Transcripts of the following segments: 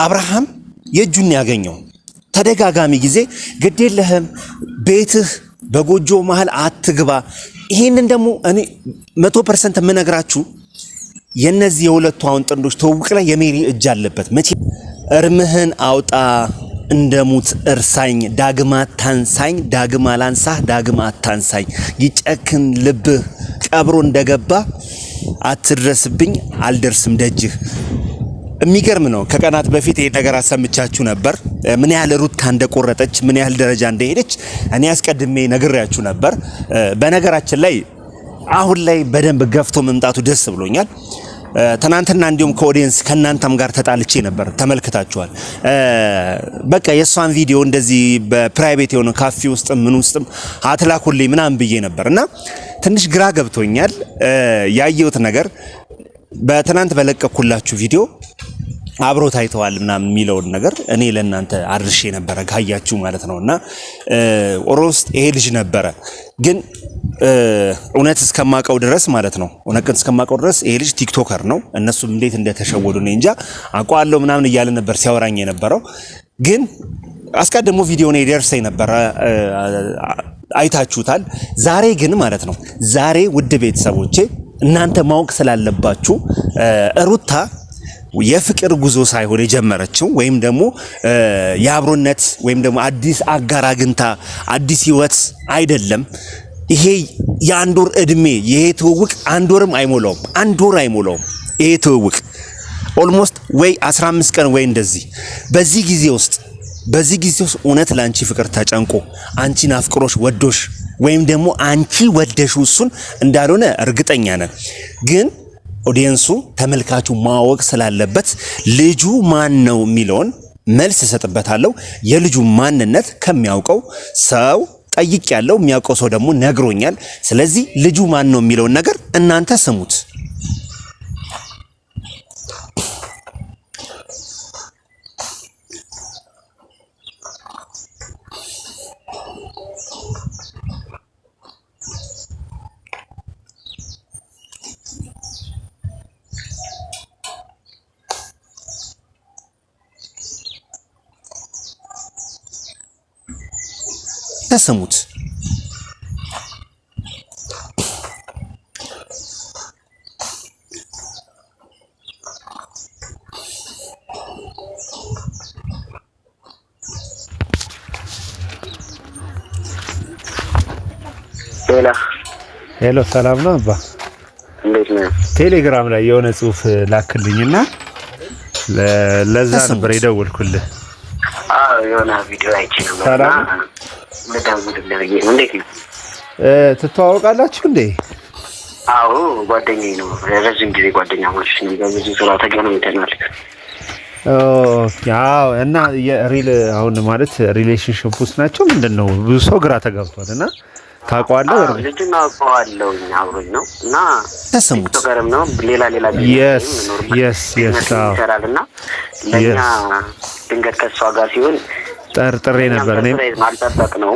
አብርሃም የእጁን ያገኘው ተደጋጋሚ ጊዜ ግድ የለህም ቤትህ በጎጆ መሀል አትግባ። ይሄንን ደግሞ እኔ 100% የምነግራችሁ የነዚህ የሁለቱ አሁን ጥንዶች ትውውቅ ላይ የሜሪ እጅ አለበት። መቼ እርምህን አውጣ እንደ ሙት እርሳኝ፣ ዳግም አታንሳኝ፣ ዳግም አላንሳህ፣ ዳግም አታንሳኝ፣ ይጨክን ልብህ ቀብሮ እንደገባ አትድረስብኝ፣ አልደርስም ደጅህ። የሚገርም ነው። ከቀናት በፊት ይሄ ነገር አሰምቻችሁ ነበር። ምን ያህል ሩታ እንደቆረጠች፣ ምን ያህል ደረጃ እንደሄደች እኔ አስቀድሜ ነግሬያችሁ ነበር። በነገራችን ላይ አሁን ላይ በደንብ ገፍቶ መምጣቱ ደስ ብሎኛል። ትናንትና እንዲሁም ከ audience ከእናንተም ጋር ተጣልቼ ነበር፣ ተመልክታችኋል። በቃ የእሷን ቪዲዮ እንደዚህ በ private የሆነ ካፌ ውስጥም ምን ውስጥም አትላኩልኝ ምናምን ብዬ ነበር እና ትንሽ ግራ ገብቶኛል ያየሁት ነገር። በትናንት በለቀኩላችሁ ቪዲዮ አብሮ ታይተዋል ምናምን የሚለውን ነገር እኔ ለእናንተ አድርሼ ነበረ ካያችሁ ማለት ነው። እና almost ይሄ ልጅ ነበረ፣ ግን እውነት እስከማውቀው ድረስ ማለት ነው፣ እውነት እስከማውቀው ድረስ ይሄ ልጅ TikToker ነው። እነሱም እንዴት እንደተሸወዱ እኔ እንጃ። አውቀዋለሁ ምናምን እያለ ነበር ሲያወራኝ የነበረው፣ ግን አስቀድሞ ቪዲዮ ነው የደርሰኝ ነበረ፣ አይታችሁታል። ዛሬ ግን ማለት ነው፣ ዛሬ ውድ ቤተሰቦቼ እናንተ ማወቅ ስላለባችሁ ሩታ የፍቅር ጉዞ ሳይሆን የጀመረችው ወይም ደግሞ የአብሮነት ወይም ደግሞ አዲስ አጋር አግኝታ አዲስ ህይወት አይደለም። ይሄ የአንድ ወር እድሜ፣ ይሄ ትውውቅ አንድ ወርም አይሞላውም፣ አንድ ወር አይሞላውም። ይሄ ትውውቅ almost ወይ 15 ቀን ወይ እንደዚህ። በዚህ ጊዜ ውስጥ እውነት ለአንቺ ፍቅር ተጨንቆ አንቺን አፍቅሮሽ ወዶሽ ወይም ደግሞ አንቺ ወደሽ እሱን እንዳልሆነ እርግጠኛ ነን። ግን audience ኡ ተመልካቹ ማወቅ ስላለበት ልጁ ማን ነው የሚለውን መልስ እሰጥበታለሁ። የልጁ ማንነት ከሚያውቀው ሰው ጠይቅ ያለው የሚያውቀው ሰው ደግሞ ነግሮኛል። ስለዚህ ልጁ ማን ነው የሚለውን ነገር እናንተ ስሙት። ተሰሙት። Hello፣ ሰላም ነው አባ? እንዴት ነህ? ቴሌግራም ላይ የሆነ ጽሁፍ ላክልኝና ለዛ ነበር የደወልኩልህ። አዎ፣ የሆነ ቪዲዮ አይቼ ነበር እና ልደውልልህ ብዬ ነው። እንዴት ነው? ትተዋወቃላችሁ እንዴ? አዎ፣ ጓደኛዬ ነው። ረዥም ጊዜ ጓደኛሞች ነን። በብዙ ስራ ተገናኝተናል። አዎ። እና የ real አሁን ማለት relationship ውስጥ ናቸው ምንድን ነው? ብዙ ሰው ግራ ተጋብቷል። እና ታውቀዋለህ? ልጁን አውቀዋለሁ፣ አብሮኝ ነው እና ተሰሙት። TikToker ም ነው፣ ሌላ ሌላ yes። ይሰራል እና ለእኛ ድንገት ከእሷ ጋር ሲሆን ጠርጥሬ ነበር። እኔም አልጠበቅ ነው።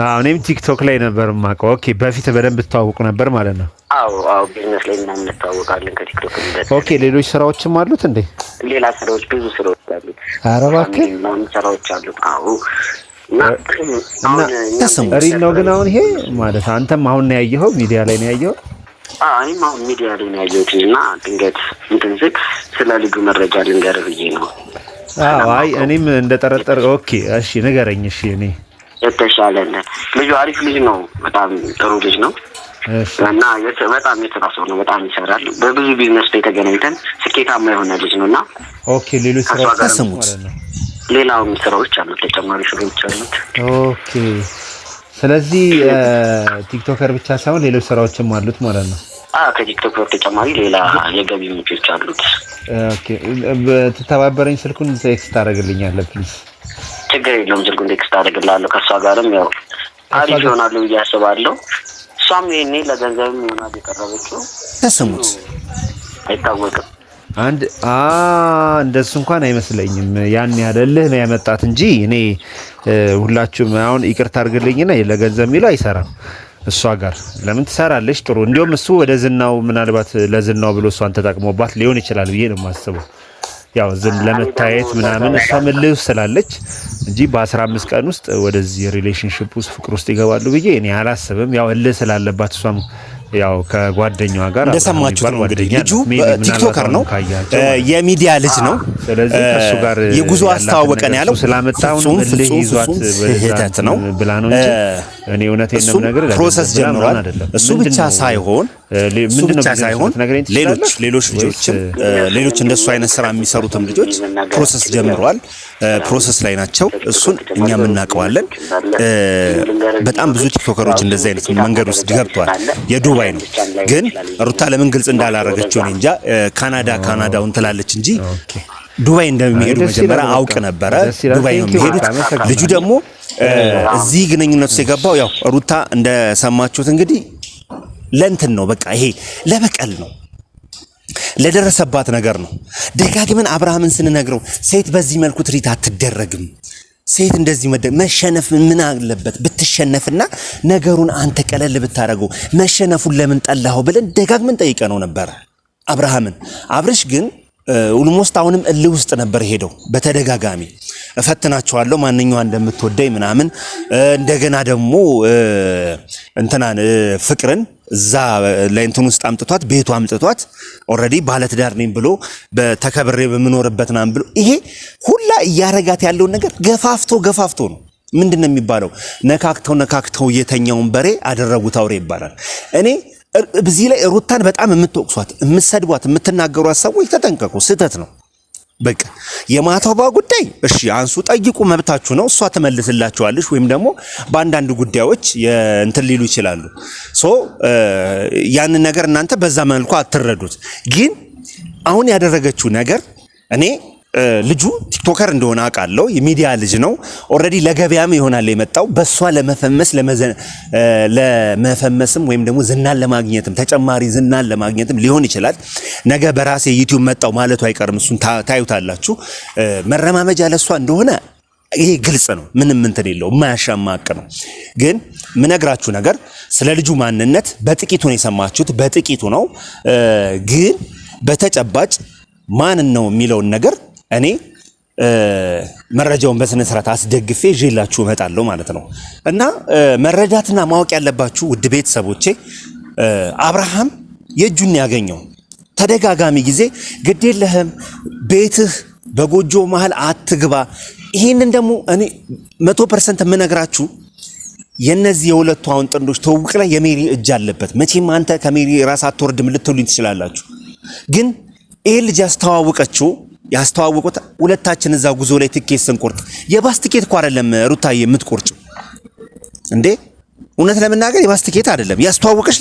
አዎ፣ እኔም ቲክቶክ ላይ ነበር የማውቀው። Okay፣ በፊት በደንብ ትተዋወቁ ነበር ማለት ነው። አዎ፣ ቢዝነስ ላይ ምናምን እንተዋወቃለን ከቲክቶክ። Okay፣ ሌሎች ስራዎችም አሉት እንዴ? ሌላ ስራዎች፣ ብዙ ስራዎች አሉት። ኧረ እባክህ። ምናምን ስራዎች አሉት። አዎ፣ እና real ነው ግን አሁን ይሄ ማለት አንተም አሁን ነው ያየኸው? ሚዲያ ላይ ነው ያየኸው? እኔም አሁን ሚዲያ ላይ ነው ያየሁት እና ድንገት እንትን ስል ስለ ልጁ መረጃ ልንገርህ ብዬ ነው። አዎ፣ አይ እኔም እንደጠረጠር። Okay፣ እሺ ንገረኝ። እሺ እኔ የተሻለ ልጁ አሪፍ ልጅ ነው። በጣም ጥሩ ልጅ ነው እና በጣም የስራ ሰው ነው። በጣም ይሰራል። በብዙ ቢዝነስ ላይ ተገናኝተን ስኬታማ የሆነ ልጅ ነው እና Okay፣ ሌሎች ስራዎች ተሰሙት። ሌላውም ስራዎች አሉት፣ ተጨማሪ ስራዎች አሉት። Okay፣ ስለዚህ TikToker ብቻ ሳይሆን ሌሎች ስራዎችም አሉት ማለት ነው። አዎ፣ ከቲክቶክ በተጨማሪ ሌላ የገቢ ምንጮች አሉት። Okay፣ ትተባበረኝ፣ ስልኩን text ታደርግልኛለህ please? ችግር የለውም፣ ስልኩን text አደርግልሃለሁ። ከእሷ ጋርም ያው አሪፍ ይሆናሉ ብዬ አስባለሁ። እሷም ይሄኔ ለገንዘብም ይሆናል የቀረበችው። ተሰሙት። አይታወቅም። አንድ እንደሱ እንኳን አይመስለኝም። ያን ያህል እልህ ነው ያመጣት እንጂ እኔ ሁላችሁም አሁን ይቅርታ አድርግልኝና ለገንዘብ የሚለው አይሰራም። እሷ ጋር ለምን ትሰራለች? ጥሩ፣ እንዲሁም እሱ ወደ ዝናው ምናልባት ለዝናው ብሎ እሷን ተጠቅሞባት ሊሆን ይችላል ብዬ ነው የማስበው። ያው ዝም ለመታየት ምናምን እሷም እልህ ስላለች እንጂ በ15 ቀን ውስጥ ወደዚህ relationship ውስጥ ፍቅር ውስጥ ይገባሉ ብዬ እኔ አላስብም። ያው እልህ ስላለባት እሷም ያው ከጓደኛዋ ጋር እንደሰማችሁት ነው እንግዲህ ልጁ TikToker ነው፣ የሚዲያ ልጅ ነው። ስለዚህ ከሱ ጋር የጉዞ አስተዋወቀን ያለው ስላመጣው ፍጹም ፍጹም ፍጹም ስህተት ነው ብላ ነው እንጂ እኔ እውነቴን ነው የምነግርህ፣ process ጀምሯል። እሱ ብቻ ሳይሆን እሱ ብቻ ሳይሆን ሌሎች ልጆችም ሌሎች እንደሱ አይነት ስራ የሚሰሩትም ልጆች process ጀምረዋል፣ process ላይ ናቸው። እሱን እኛም እናውቀዋለን። በጣም ብዙ TikToker ኦች እንደዚህ አይነት መንገድ ውስጥ ገብተዋል። የዱባይ ነው ግን ሩታ ለምን ግልጽ እንዳላረገችው እኔ እንጃ። ካናዳ ካናዳውን ትላለች እንጂ ዱባይ እንደሚሄዱ መጀመሪያ አውቅ ነበረ። ዱባይ ነው የሚሄዱት። ልጁ ደግሞ እዚህ ግንኙነት ውስጥ የገባው ያው ሩታ እንደሰማችሁት እንግዲህ ለእንትን ነው፣ በቃ ይሄ ለበቀል ነው፣ ለደረሰባት ነገር ነው። ደጋግመን አብርሃምን ስንነግረው ሴት በዚህ መልኩ treat አትደረግም፣ ሴት እንደዚህ መሸነፍ ምን አለበት ብትሸነፍና ነገሩን አንተ ቀለል ብታደርገው መሸነፉን ለምን ጠላኸው ብለን ደጋግመን ጠይቀነው ነበረ አብርሃምን። አብርሽ ግን almost አሁንም እልህ ውስጥ ነበር ሄደው በተደጋጋሚ እፈትናቸዋለሁ ማንኛዋ እንደምትወደኝ ምናምን፣ እንደገና ደግሞ እንትናን ፍቅርን እዛ ላይ እንትን ውስጥ አምጥቷት ቤቱ አምጥቷት already ባለትዳር ነኝ ብሎ በተከብሬ በምኖርበት ምናምን ብሎ ይሄ ሁላ እያረጋት ያለውን ነገር ገፋፍቶ ገፋፍቶ ነው። ምንድን ነው የሚባለው? ነካክተው ነካክተው የተኛውን በሬ አደረጉት አውሬ ይባላል። እኔ በዚህ ላይ ሩታን በጣም የምትወቅሷት፣ የምትሰድቧት፣ የምትናገሯት ሰዎች ተጠንቀቁ። ስህተት ነው። በቃ የማተቧ ጉዳይ እሺ አንሱ፣ ጠይቁ፣ መብታችሁ ነው። እሷ ትመልስላችኋለች፣ ወይም ደግሞ በአንዳንድ ጉዳዮች እንትን ሊሉ ይችላሉ። So ያንን ነገር እናንተ በዛ መልኩ አትረዱት። ግን አሁን ያደረገችው ነገር እኔ ልጁ TikToker እንደሆነ አውቃለሁ። የሚዲያ ልጅ ነው። Already ለገበያም ይሆናል የመጣው በእሷ ለመፈመስ ለመፈመስም ወይም ደግሞ ዝናን ለማግኘትም ተጨማሪ ዝናን ለማግኘትም ሊሆን ይችላል። ነገ በራሴ ዩቲዩብ መጣው ማለቱ አይቀርም። እሱን ታዩታላችሁ። መረማመጃ ለእሷ እንደሆነ ይሄ ግልጽ ነው። ምንም እንትን የለው፣ የማያሻማ ሀቅ ነው። ግን ምነግራችሁ ነገር ስለ ልጁ ማንነት በጥቂቱ ነው የሰማችሁት፣ በጥቂቱ ነው። ግን በተጨባጭ ማን ነው የሚለውን ነገር እኔ መረጃውን በስነ ስርዓት አስደግፌ ይዤላችሁ እመጣለሁ ማለት ነው። እና መረዳትና ማወቅ ያለባችሁ ውድ ቤተሰቦቼ አብርሃም የእጁን ያገኘው ተደጋጋሚ ጊዜ ግድ የለህም ቤትህ በጎጆ መሀል አትግባ። ይሄንን ደግሞ እኔ 100% የምነግራችሁ የነዚህ የሁለቱ አሁን ጥንዶች ትውውቅ ላይ የሜሪ እጅ አለበት። መቼም አንተ ከሜሪ ራስ አትወርድም ልትሉኝ ትችላላችሁ። ግን ይሄን ልጅ ያስተዋወቀችው ያስተዋወቁት ሁለታችን እዛ ጉዞ ላይ ትኬት ስንቆርጥ የባስ ትኬት እኮ አይደለም ሩታዬ የምትቆርጭው እንዴ። እውነት ለመናገር የባስ ትኬት አይደለም ያስተዋወቀሽ።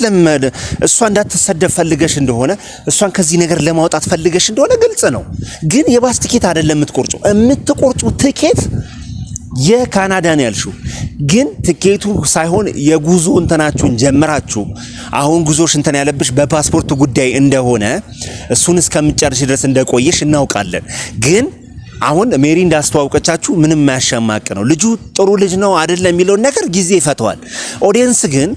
እሷ እንዳትሰደብ ፈልገሽ እንደሆነ እሷን ከዚህ ነገር ለማውጣት ፈልገሽ እንደሆነ ግልጽ ነው። ግን የባስ ትኬት አይደለም የምትቆርጭው። የምትቆርጩ ትኬት የካናዳ ነው ያልሽው። ግን ትኬቱ ሳይሆን የጉዞ እንትናችሁን ጀምራችሁ አሁን ጉዞሽ እንትን ያለብሽ በፓስፖርት ጉዳይ እንደሆነ እሱን እስከምጨርሽ ድረስ እንደቆየሽ እናውቃለን። ግን አሁን ሜሪ እንዳስተዋወቀቻችሁ ምንም የማያሻማቅ ነው። ልጁ ጥሩ ልጅ ነው አይደለም የሚለውን ነገር ጊዜ ይፈተዋል። Audience ግን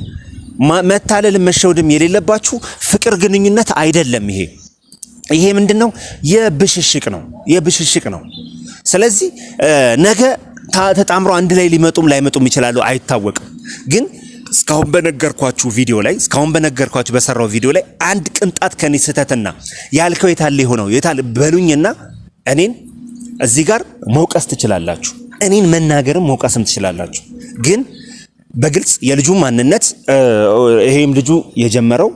መታለል መሸውድም የሌለባችሁ ፍቅር ግንኙነት አይደለም ይሄ። ይሄ ምንድነው? የብሽሽቅ ነው፣ የብሽሽቅ ነው። ስለዚህ ነገ ተጣምሮ አንድ ላይ ሊመጡም ላይመጡም ይችላሉ፣ አይታወቅም። ግን እስካሁን በነገርኳችሁ ቪዲዮ ላይ እስካሁን በነገርኳችሁ በሰራው ቪዲዮ ላይ አንድ ቅንጣት ከኔ ስህተትና ያልከው የታለ የሆነው የታለ በሉኝና እኔን እዚህ ጋር መውቀስ ትችላላችሁ። እኔን መናገርም መውቀስም ትችላላችሁ። ግን በግልጽ የልጁ ማንነት ይሄም ልጁ የጀመረው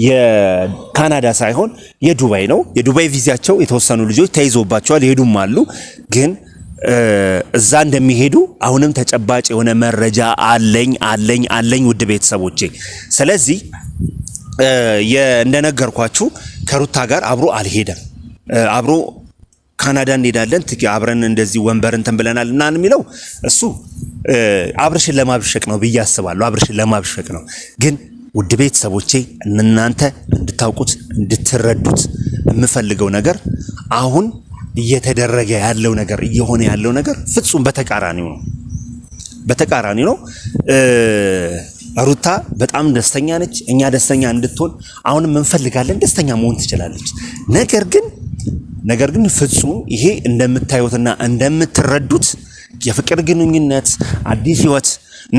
የካናዳ ሳይሆን የዱባይ ነው። የዱባይ ቪዛቸው የተወሰኑ ልጆች ተይዞባቸዋል፣ የሄዱም አሉ። ግን እዛ እንደሚሄዱ አሁንም ተጨባጭ የሆነ መረጃ አለኝ አለኝ አለኝ ውድ ቤተሰቦቼ። ስለዚህ እንደነገርኳችሁ ከሩታ ጋር አብሮ አልሄደም። አብሮ ካናዳ እንሄዳለን አብረን እንደዚህ ወንበር እንትን ብለናል እና የሚለው እሱ አብርሽን ለማብሸቅ ነው ብዬ አስባለሁ። አብርሽን ለማብሸቅ ነው። ግን ውድ ቤተሰቦቼ እናንተ እንድታውቁት እንድትረዱት የምፈልገው ነገር አሁን እየተደረገ ያለው ነገር እየሆነ ያለው ነገር ፍጹም በተቃራኒው ነው። በተቃራኒው ነው። ሩታ በጣም ደስተኛ ነች። እኛ ደስተኛ እንድትሆን አሁንም እንፈልጋለን። ደስተኛ መሆን ትችላለች። ነገር ግን ነገር ግን ፍጹም ይሄ እንደምታዩትና እንደምትረዱት የፍቅር ግንኙነት፣ አዲስ ህይወት፣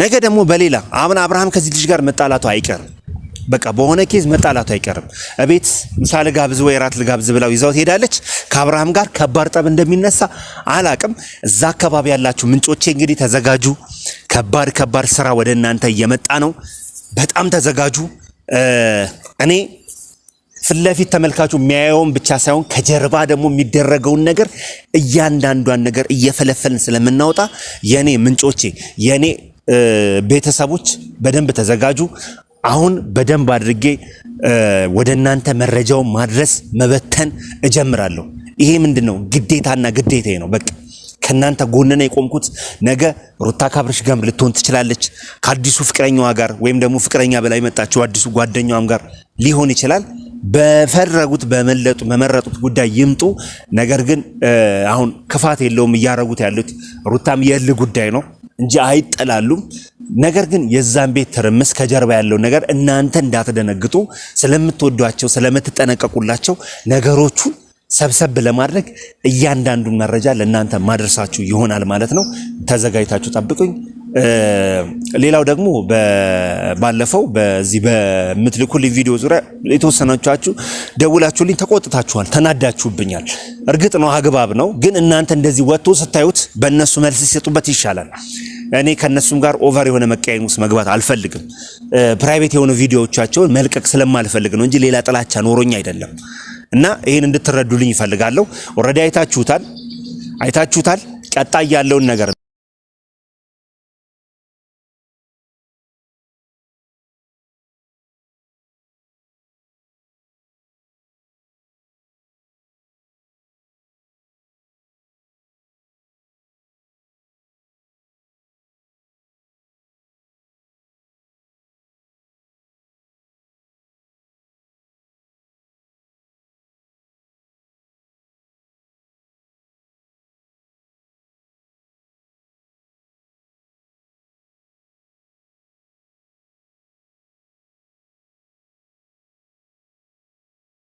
ነገ ደግሞ በሌላ አሁን አብርሃም ከዚህ ልጅ ጋር መጣላቱ አይቀርም። በቃ በሆነ case መጣላቱ አይቀርም። እቤት ምሳ ልጋብዝ ወይ ራት ልጋብዝ ብላው ይዛው ትሄዳለች። ከአብርሃም ጋር ከባድ ጠብ እንደሚነሳ አላቅም። እዛ አካባቢ ያላችሁ ምንጮቼ እንግዲህ ተዘጋጁ። ከባድ ከባድ ስራ ወደ እናንተ እየመጣ ነው። በጣም ተዘጋጁ። እኔ ፊት ለፊት ተመልካቹ የሚያየውን ብቻ ሳይሆን ከጀርባ ደግሞ የሚደረገውን ነገር እያንዳንዷን ነገር እየፈለፈልን ስለምናወጣ የኔ ምንጮቼ፣ የኔ ቤተሰቦች በደንብ ተዘጋጁ። አሁን በደንብ አድርጌ ወደ እናንተ መረጃውን ማድረስ መበተን እጀምራለሁ። ይሄ ምንድን ነው? ግዴታና ግዴታዬ ነው። በቃ ከእናንተ ጎን ነው የቆምኩት። ነገ ሩታ ካብርሽ ጋር ልትሆን ትችላለች፣ ከአዲሱ ፍቅረኛዋ ጋር ወይም ደግሞ ፍቅረኛ በላይ መጣችው አዲሱ ጓደኛዋም ጋር ሊሆን ይችላል። በፈረጉት በመለጡ በመረጡት ጉዳይ ይምጡ። ነገር ግን አሁን ክፋት የለውም እያረጉት ያሉት ሩታም የእልህ ጉዳይ ነው እንጂ አይጠላሉም። ነገር ግን የዛን ቤት ትርምስ ከጀርባ ያለው ነገር እናንተ እንዳትደነግጡ ስለምትወዷቸው ስለምትጠነቀቁላቸው ነገሮቹን ሰብሰብ ለማድረግ እያንዳንዱን መረጃ ለእናንተ ማድረሳችሁ ይሆናል ማለት ነው። ተዘጋጅታችሁ ጠብቁኝ። ሌላው ደግሞ ባለፈው በዚህ በምትልኩልኝ ቪዲዮ ዙሪያ የተወሰናችሁ ደውላችሁልኝ ተቆጥታችኋል፣ ተናዳችሁብኛል። እርግጥ ነው አግባብ ነው፣ ግን እናንተ እንደዚህ ወጥቶ ስታዩት በእነሱ መልስ ሲሰጡበት ይሻላል። እኔ ከእነሱም ጋር over የሆነ መቀያየም ውስጥ መግባት አልፈልግም። private የሆኑ ቪዲዮዎቻቸውን መልቀቅ ስለማልፈልግ ነው እንጂ ሌላ ጥላቻ ኖሮኝ አይደለም። እና ይህን እንድትረዱልኝ ይፈልጋለሁ። already አይታችሁታል፣ አይታችሁታል። ቀጣይ ያለውን ነገር